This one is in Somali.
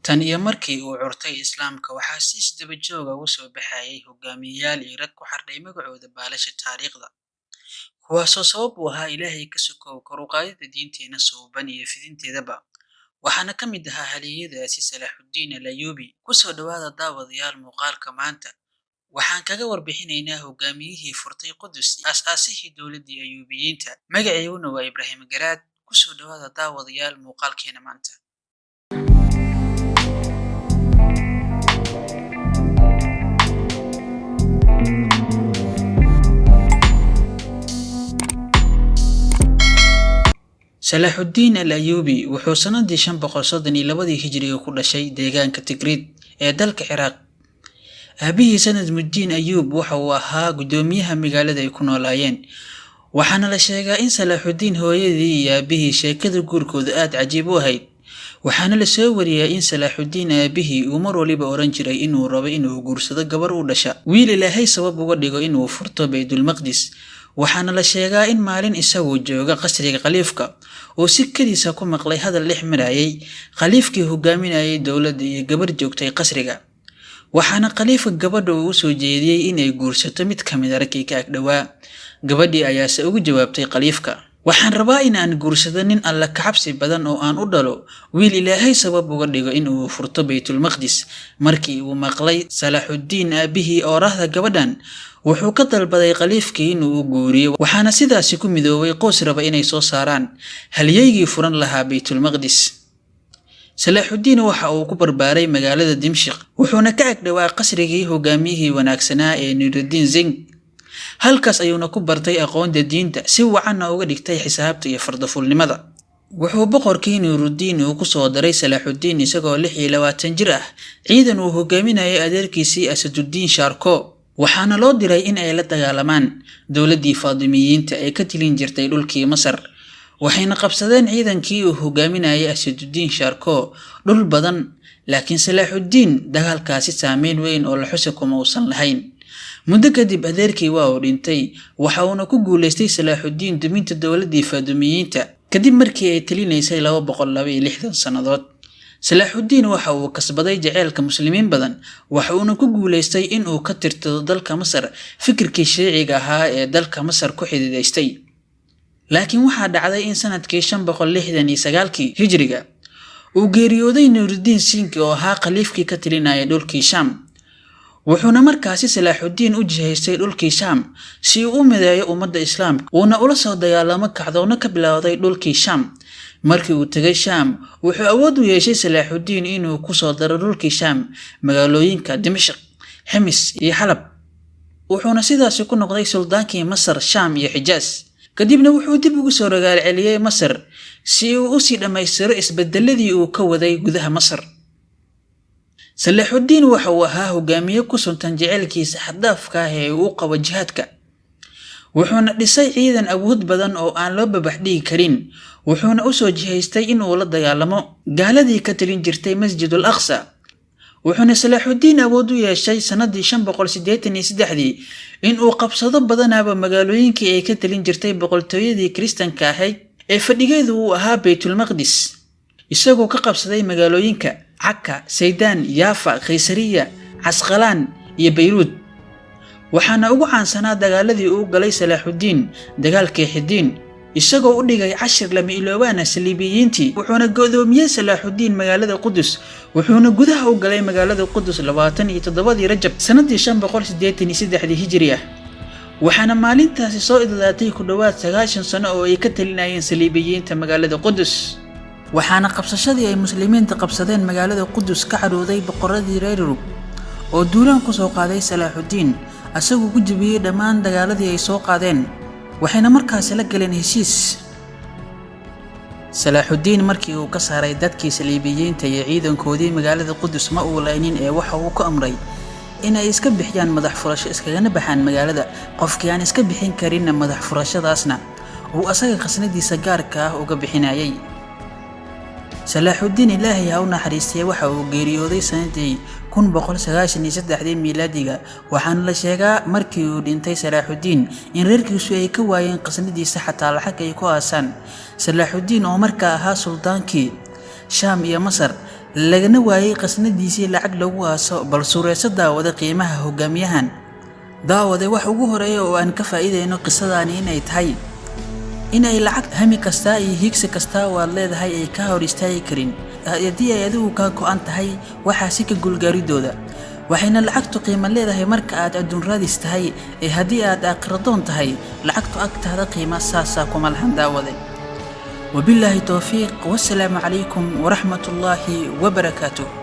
Tan iyo markii uu curtay Islaamka, waxaa si isdaba joog ah uga soo baxayay hogaamiyeyaal iyo rag ku xardhay magacooda baalasha taariikhda, kuwaasoo sabab u ahaa Ilaahay ka sokow kor u qaadida diinteena suuban iyo fidinteedaba. Waxaana ka mid ahaa halyeeyadaasi Salaaxudiin Al Ayuubi. Kusoo dhawaada daawadayaal muuqaalka maanta. Waxaan kaga warbixinaynaa hogaamiyihii furtay Qudus, aas-aasihii dowladdii Ayuubiyiinta. Magaciiguna waa Ibraahim Garaad. Kusoo dhawaada daawadayaal muuqaalkeena maanta. Salaaxudiin Al Ayuubi wuxuu sanadii 532dii hijriga ku dhashay deegaanka Tigriid ee dalka Ciraaq. Aabihii Sanad Muddiin Ayuub waxa uu ahaa guddoomiyaha magaalada ay ku noolaayeen. Waxaana la sheegaa in Salaaxudiin hooyadii iyo aabihii sheekada guurkooda aad cajiib u ahayd. Waxaana la soo wariyaa in Salaaxudiin aabihii uu mar waliba oran jiray inuu rabo inuu guursado gabar u dhasha wiil Ilaahay sabab uga dhigo inuu furto Baytulmaqdis. Waxaana la sheegaa in maalin isagoo jooga qasriga khaliifka uu si kadiisa ku maqlay hadal dhex marayay khaliifkii hogaaminayay dowladda iyo gabar joogtay qasriga. Waxaana khaliifka gabadha uu u soo jeediyey inay guursato mid ka mid a raggii ka agdhowaa. Gabadhii ayaase ugu jawaabtay khaliifka, waxaan rabaa in aan guursado nin alla kacabsi badan oo aan u dhalo wiil Ilaahay sabab uga dhigo in uu furto Baytulmaqdis. Markii uu maqlay Salaaxudiin aabihii oorahda gabadhan, wuxuu ka dalbaday khaliifkii inuu u guuriyo, waxaana sidaasi ku midoobay qoys raba inay soo saaraan halyeygii furan lahaa Baytulmaqdis. Salaaxudiin waxa uu ku barbaaray magaalada Dimshiq, wuxuuna ka agdhowaa qasrigii hogaamiyihii wanaagsanaa ee Nuruddin Zing. Halkaas ayuuna ku bartay aqoonta diinta, si wacanna uga dhigtay xisaabta iyo fardafulnimada. Wuxuu boqorkii Nuruddin uu ku soo daray Salaaxudiin isagoo 26 jir ah ciidan uu hogaaminayay adeerkiisii Asaduddin Shaarko. Waxaana loo diray in ay la dagaalamaan dowladdii Faatimiyiinta ee ka tilin jirtay dhulkii Masar. Waxayna qabsadeen ciidankii uu hogaaminayay Asaduddin Shaarko dhul badan, laakiin Salaaxudiin dagaalkaasi saameyn weyn oo la xusi kuma uusan lahayn. Muddo kadib adeerkii waa uu dhintay, waxa uuna ku guuleystay Salaaxudiin duminta dowladdii Faatimiyiinta kadib markii ay talinaysay 262 sannadood. Salaaxudiin waxa uu kasbaday jaceylka muslimiin badan, waxa uuna ku guuleystay in uu ka tirtiro dalka Masar fikirkii Shiiciga ahaa ee dalka Masar ku xididaystay. Laakiin waxaa dhacday in sanadkii 569kii hijriga uu geeriyooday Nuruddin Sinki oo ahaa khaliifkii ka talinayay dhulkii Shaam. Wuxuuna markaasi Salaaxudiin u jihaystay dhulkii Shaam si uu u mideeyo ummadda Islaamka, uuna ula soo dagaalamo kacdoonna ka bilowday dhulkii Shaam. Markii uu tegay Shaam, wuxuu awood u yeeshay Salaaxudiin inuu ku soo daro dhulkii Shaam magaalooyinka Dimashq, Ximis iyo Xalab. Wuxuuna sidaasi ku noqday suldaankii Masar, Shaam iyo Xijaaz. Kadibna wuxuu dib ugu soo rogaal celiyey Masar si uu usii dhammaystiro isbedeladii uu ka waday gudaha Masar. Salaaxudiin waxa uu ahaa hogaamiye ku suntan jaceylkiisa xad-dhaafka ah ee uu u qabo jihaadka. Wuxuuna dhisay ciidan awood badan oo aan loo babax dhigi karin, wuxuuna u soo jihaystay in uu la dagaalamo gaaladii ka talin jirtay Masjidul Aqsa. Wuxuuna Salaaxudiin awood u yeeshay sanadii 583dii in uu qabsado badanaaba magaalooyinkii ay ka talin jirtay boqortooyadii Kiristanka ahayd ee fadhigeedu uu ahaa Baytulmaqdis, isagoo ka qabsaday magaalooyinka Caka, Saydaan, Yaafa, Kaysariya, Casqalaan iyo Bayruud. Waxaana ugu caansanaa dagaaladii uu galay Salaaxudiin dagaalkii Xidiin, isagoo u dhigay cashir lama iloobaana Saliibiyiintii. Wuxuuna go'doomiyey Salaaxudiin magaalada Qudus, wuxuuna gudaha u galay magaalada Qudus 27dii Rajab sanadii 583dii hijri ah. Waxaana maalintaasi soo idlaatay ku dhowaad 90 sano oo ay ka talinayeen Saliibiyiinta magaalada Qudus. Waxaana qabsashadii ay muslimiinta qabsadeen magaalada Qudus ka cadhooday boqoradii reer Yurub oo duulaan ku soo qaaday Salaaxudiin, asagoo ku jebiyey dhammaan dagaaladii ay soo qaadeen, waxayna markaasi la galeen heshiis. Salaaxudiin markii uu ka saaray dadkii Saliibiyiinta iyo ciidankoodii magaalada Qudus, ma uu laynin ee waxa uu ku amray in ay iska bixiyaan madax furasho iskagana baxaan magaalada, qofkii aan iska bixin karinna madax furashadaasna uu asaga khasnadiisa gaarka ah uga bixinayay. Salaaxudiin Ilaahay ha u naxariistay waxa uu geeriyooday sanadii 1193dii miilaadiga. Waxaana la sheegaa markii uu dhintay Salaaxudiin in reerkiisu ay ka waayeen khasnadiisa xataa lacag ay ku aasaan. Salaaxudiin oo markaa ahaa suldaankii Shaam iyo Masar Lagana waayey qasnadiisii lacag lagu aaso. Bal suureyso, daawada, qiimaha hogaamiyahan. Daawade, wax ugu horeeya oo aan ka faa'iidayno qisadaani inay tahay inay lacag hami kastaa iyo hiigsi kastaa oo aad leedahay ay kaa hor istaagi karin haddii ay adigu kaa go'an tahay waxaasi ka guulgaaridooda. Waxayna lacagtu qiimo leedahay marka aad adduun raadis tahay, ee haddii aad aakhiradoon tahay, lacagtu agtaada qiima saasaa kuma lahan, daawade. Wabilaahi towfiiq, wasalaamu calaykum waraxmatullaahi wabarakaatuh.